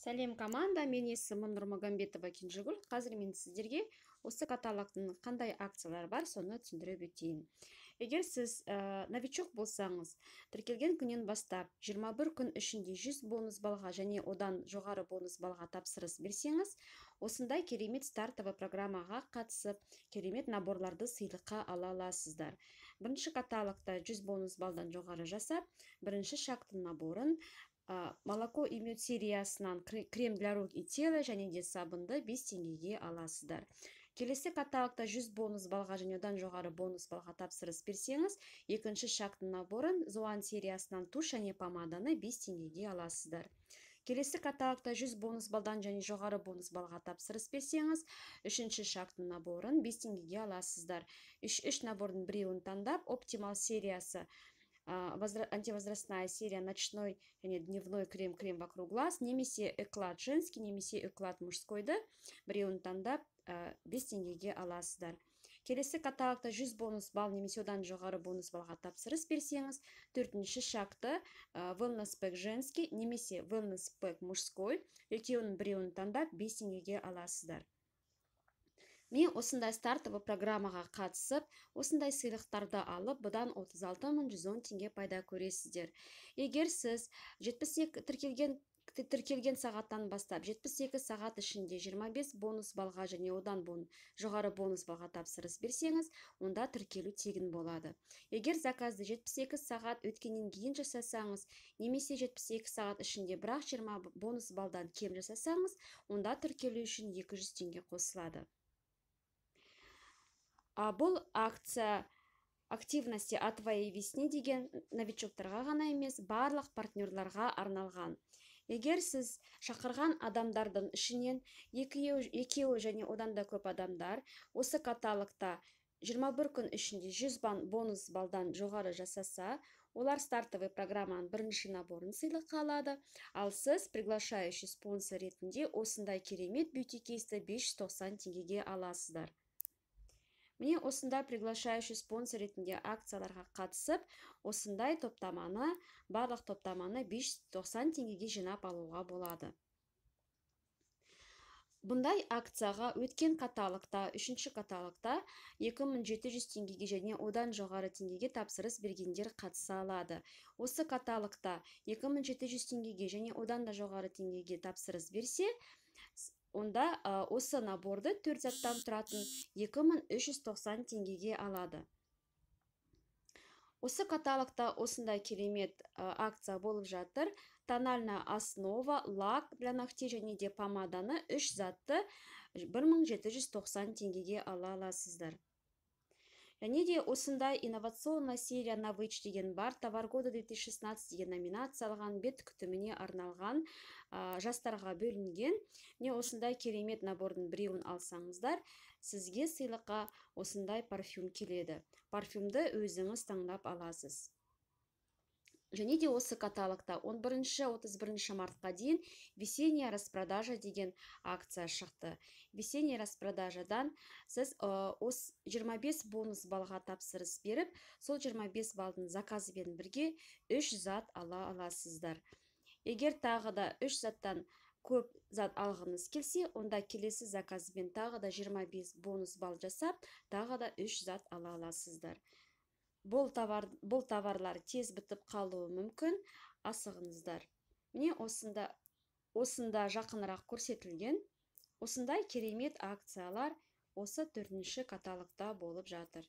Сәлем, команда! Мен есімім Нұрмагамбетова Кенжегүл. Қазір мен сіздерге осы каталогтың қандай акциялары бар, соны түсіндіріп өтейін. Егер сіз новичок болсаңыз, тіркелген күннен бастап 21 күн ішінде 100 бонус балға және одан жоғары бонус балға тапсырыс берсеңіз, осындай керемет стартовый программаға қатысып, керемет наборларды сыйлыққа ала аласыздар. Бірінші каталогта 100 бонус балдан жоғары жасап, бірінші шагтың наборын, «Молоко и мед» сериясынан крем для рук и тела және де сабынды 5 теңгеге аласыздар. Келесі каталогта 100 бонус балға және одан жоғары бонус балға тапсырыс берсеңіз, екінші шагтың наборын, Зуан сериясынан тушь және помаданы 5 теңгеге аласыздар. Келесі каталогта 100 бонус балдан және жоғары бонус балға тапсырыс берсеңіз, үшінші шагтың наборын 5 теңгеге аласыздар. Үш набордың біреуін таңдап, Оптимал сериясы, антивозрастная серия, ночной және дневной крем, крем вокруг глаз немесе Эклат женский, немесе Эклат мужскойды біреуін таңдап, 5 теңгеге аласыздар. Келесі каталогта 100 бонус балл немесе одан жоғары бонус баллға тапсырыс берсеңіз, төртінші шагты, Wellness Pack женский немесе Wellness Pack мужской, екеуінің біреуін таңдап, 5 теңгеге аласыздар. Міне, осындай стартовый программаға қатысып, осындай сыйлықтарды алып, бұдан 36 110 теңге пайда көресіздер. Егер сіз 72 тіркелген сағаттан бастап 72 сағат ішінде 25 бонус балға және одан жоғары бонус балға тапсырыс берсеңіз, онда тіркелу тегін болады. Егер заказды 72 сағат өткеннен кейін жасасаңыз немесе 72 сағат ішінде бірақ 20 бонус балдан кем жасасаңыз, онда тіркелу үшін 200 теңге қосылады. Бұл акция «Активности о твоей весне» деген новичоктарға ғана емес, барлық партнерларға арналған. Егер сіз шақырған адамдардың ішінен екеуі және одан да көп адамдар осы каталогта 21 күн ішінде 100 бонус балдан жоғары жасаса, олар стартовый программаның бірінші наборын сыйлыққа алады. Ал сіз приглашающий спонсор ретінде осындай керемет бьюти кейсті 590 теңгеге аласыздар. Міне, осындай приглашающий спонсор ретінде акцияларға қатысып, осындай топтаманы, барлық топтаманы 590 теңгеге жинап алуға болады. Бұндай акцияға өткен каталогта, үшінші каталогта 2700 теңгеге және одан жоғары теңгеге тапсырыс бергендер қатыса алады. Осы каталогта 2700 теңгеге және одан да жоғары теңгеге тапсырыс берсе, онда осы наборды, төрт заттан тұратын, 2390 теңгеге алады. Осы каталогта осындай керемет акция болып жатыр: тональная основа, лак для ногтей және де помаданы, үш затты 1790 теңгеге ала аласыздар. Және де осындай инновационная серия Навыч деген бар, «Товар года 2016» деген номинация алған, бет күтіміне арналған, жастарға бөлінген. Міне, осындай керемет набордың біреуін алсаңыздар, сізге сыйлыққа осындай парфюм келеді. Парфюмді өзіңіз таңдап аласыз. Және де осы каталогта 11-31 мартқа дейін «Весенняя распродажа» деген акция шықты. Весенняя распродажадан сіз осы 25 бонус балға тапсырыс беріп, сол 25 балдың заказымен бірге үш зат ала аласыздар. Егер тағы да үш заттан көп зат алғыңыз келсе, онда келесі заказбен тағы да 25 бонус балл жасап, тағы да үш зат ала аласыздар. Бұл товарлар тез бітіп қалуы мүмкін, асығыңыздар. Міне, осында жақынырақ көрсетілген осындай керемет акциялар осы төртінші каталогта болып жатыр.